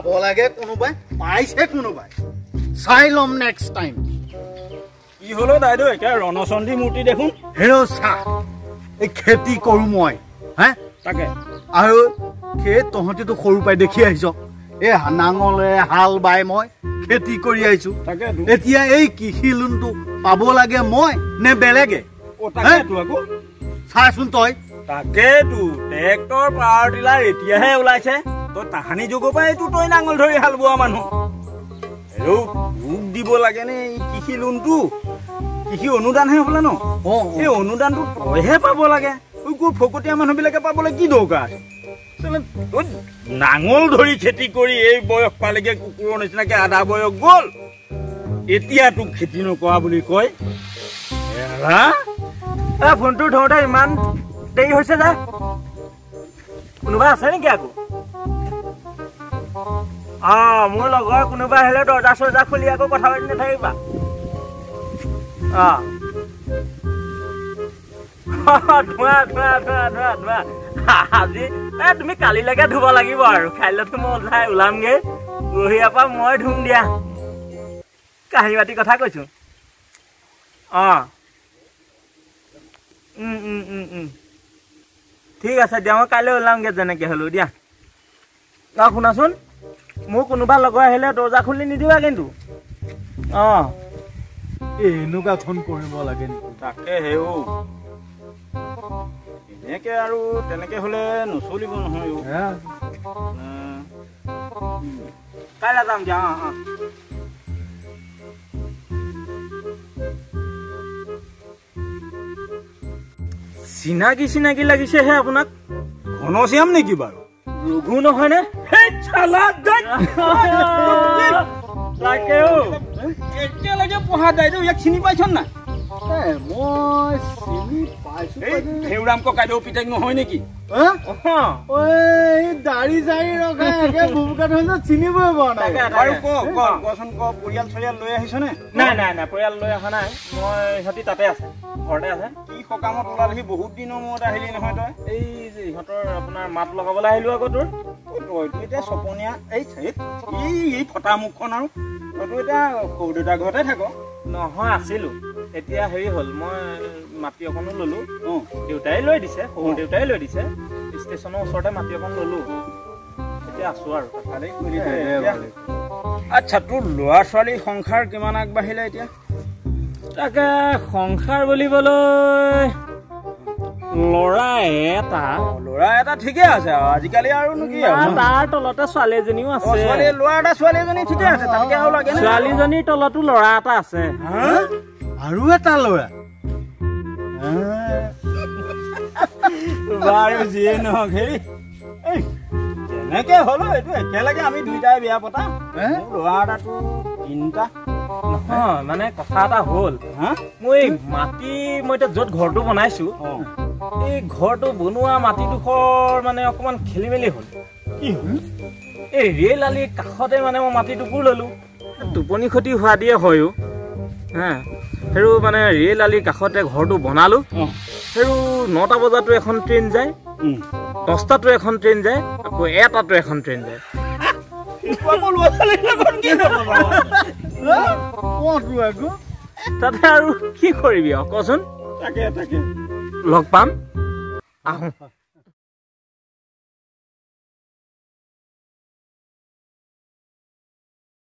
পাব লাগে কোনোবাই, পাইছে কোনোবাই, চাই ল'ম নেক্সট টাইম। কি হ'লো দাইদেউ, একে ৰণচণ্ডী মূৰ্তি দেখোন। হেৰ' চাহ, এই খেতি কৰোঁ মই, হে তাকে। আৰু সেই তহঁতিতো সৰু পৰাই দেখি আহিছ, এই নাঙলে হাল বাই মই খেতি কৰি আহিছো। এতিয়া এই কৃষি লোনটো পাব লাগে মই নে বেলেগে? চাচোন তই। তাকেতো, ট্ৰেক্টৰ পাৱাৰ টিলাৰ এতিয়াহে ওলাইছে, তই তাহানি যুগৰ পৰা এইটো তই নাঙল ধৰি হাল বোৱা মানুহ। হেৰৌ, তোক দিব লাগেনে এই কৃষি লোনটো? কৃষি অনুদানহে হ'বলা ন? এই অনুদানটো তইহে পাব লাগে, ফকতীয়া মানুহবিলাকে পাবলৈ কি দৰকাৰ? তই নাঙল ধৰি খেতি কৰি এই বয়স পালেগে, কুকুৰৰ নিচিনাকে আধা বয়স গ'ল, এতিয়া তোক খেতি নকৰা বুলি কয়। ফোনটো ধৰোঁতে ইমান দেৰি হৈছে যে, কোনোবা আছে নেকি আকৌ? অঁ, মোৰ লগৰ কোনোবা আহিলে দৰ্জা চৰ্জা খুলি আকৌ কথা পাতি নাথাকিবা। অঁ, ধোৱা ধোৱা ধোৱা ধোৱা ধোৱা। আজি এ তুমি কালিলৈকে ধুব লাগিব আৰু, কাইলৈতো মই ওলাই ওলামগৈ, পৰহিয়াৰ পৰা মই ধুম দিয়া। কাহিনী বাতিৰ কথা কৈছো। অঁ, ঠিক আছে দিয়া, মই কাইলৈ ওলামগৈ যেনেকৈ হ'লেও দিয়া। অঁ শুনাচোন, মোৰ কোনোবা লগৰ আহিলে দৰ্জা খুলি নিদিবা কিন্তু। অঁ, এনেকুৱাখন কৰিব লাগে নেকি? তাকে হে, এনেকে আৰু তেনেকে হ'লে নচলিব নহয়। কাইলৈ যাম দিয়া। অঁ অঁ। চিনাকি চিনাকি লাগিছেহে আপোনাক। ঘনশ্যাম নেকি বাৰু? ৰঘু নহয়নে? একেলগে পঢ়া দাইদেউ, ইয়াক চিনি পাইছ নাই? মই চিনি পাইছো। ভেউৰাম ককাইদেউ পিতেক নহয় নেকি? দাড়ি চাড়ি ৰখাই একে ভুমুকা ধৰিছে, চিনিবই পৰা নাই। বাৰু ক ক কচোন ক, পৰিয়াল চৰিয়াল লৈ আহিছ নে? নাই নাই নাই, পৰিয়াল লৈ অহা নাই মই, ইহঁতি তাতে আছে, ঘৰতে আছে। কি সকামত ওলালহি? বহুত দিনৰ মূৰত আহিলি নহয় তই। এই যে ইহঁতৰ আপোনাৰ মাত লগাবলৈ আহিলো আকৌ। তোৰ তইতো এতিয়া চপনীয়া, এই ফটা মুখখন আৰু তইতো এতিয়া সৰু দেউতাৰ ঘৰতে থাক। নহয়, আছিলো। এতিয়া হেৰি হ'ল, মই মাটি অকণো ললো, দেউতাই লৈ দিছে, সৰু দেউতাই লৈ দিছে। ষ্টেচনৰ ওচৰতে মাটি অকণ ললো, এতিয়া আছো আৰু। আচ্ছা, তোৰ ল'ৰা ছোৱালীৰ সংসাৰ কিমান আগবাঢ়িলে এতিয়া? তাকে সংসাৰ বুলিবলৈ ল'ৰা এটা। ল'ৰা এটা ঠিকে আছে আৰু, আজিকালি আৰুনো কি আৰু। তাৰ তলতে ছোৱালী এজনীও আছে। ছোৱালী ল'ৰা এটা ছোৱালী এজনী ঠিকে আছে, তাতকে আৰু লাগে? ছোৱালীজনীৰ তলতো ল'ৰা এটা আছে। আৰু এটা ল'ৰা? বাৰু যিয়ে নহওক, হেৰি এই যেনেকে হ'লো এইটো একেলগে আমি দুইটাই বিয়া পতা। ল'ৰা এটাতো তিনিটা। নহয় মানে কথা এটা হ'ল, মই এই মাটি, মই এতিয়া য'ত ঘৰটো বনাইছো, এই ঘৰটো বনোৱা মাটিডোখৰ মানে অকণমান খেলি মেলি হ'ল। কি হ'ল? এই ৰেল আলিৰ কাষতে মানে মই মাটিটুকুৰ ললো, টোপনি ক্ষতি হোৱা দিয়ে হয়ো হা। সেইটো মানে ৰেল আলিৰ কাষতে ঘৰটো বনালো। সেইটো 9টা বজাতো এখন ট্ৰেইন যায়, 10টাতো এখন ট্ৰেইন যায়, আকৌ 1টাতো এখন ট্ৰেইন যায়। তাতে আৰু কি কৰিবি আৰু কচোন? তাকে তাকে লগ পাম, আহো।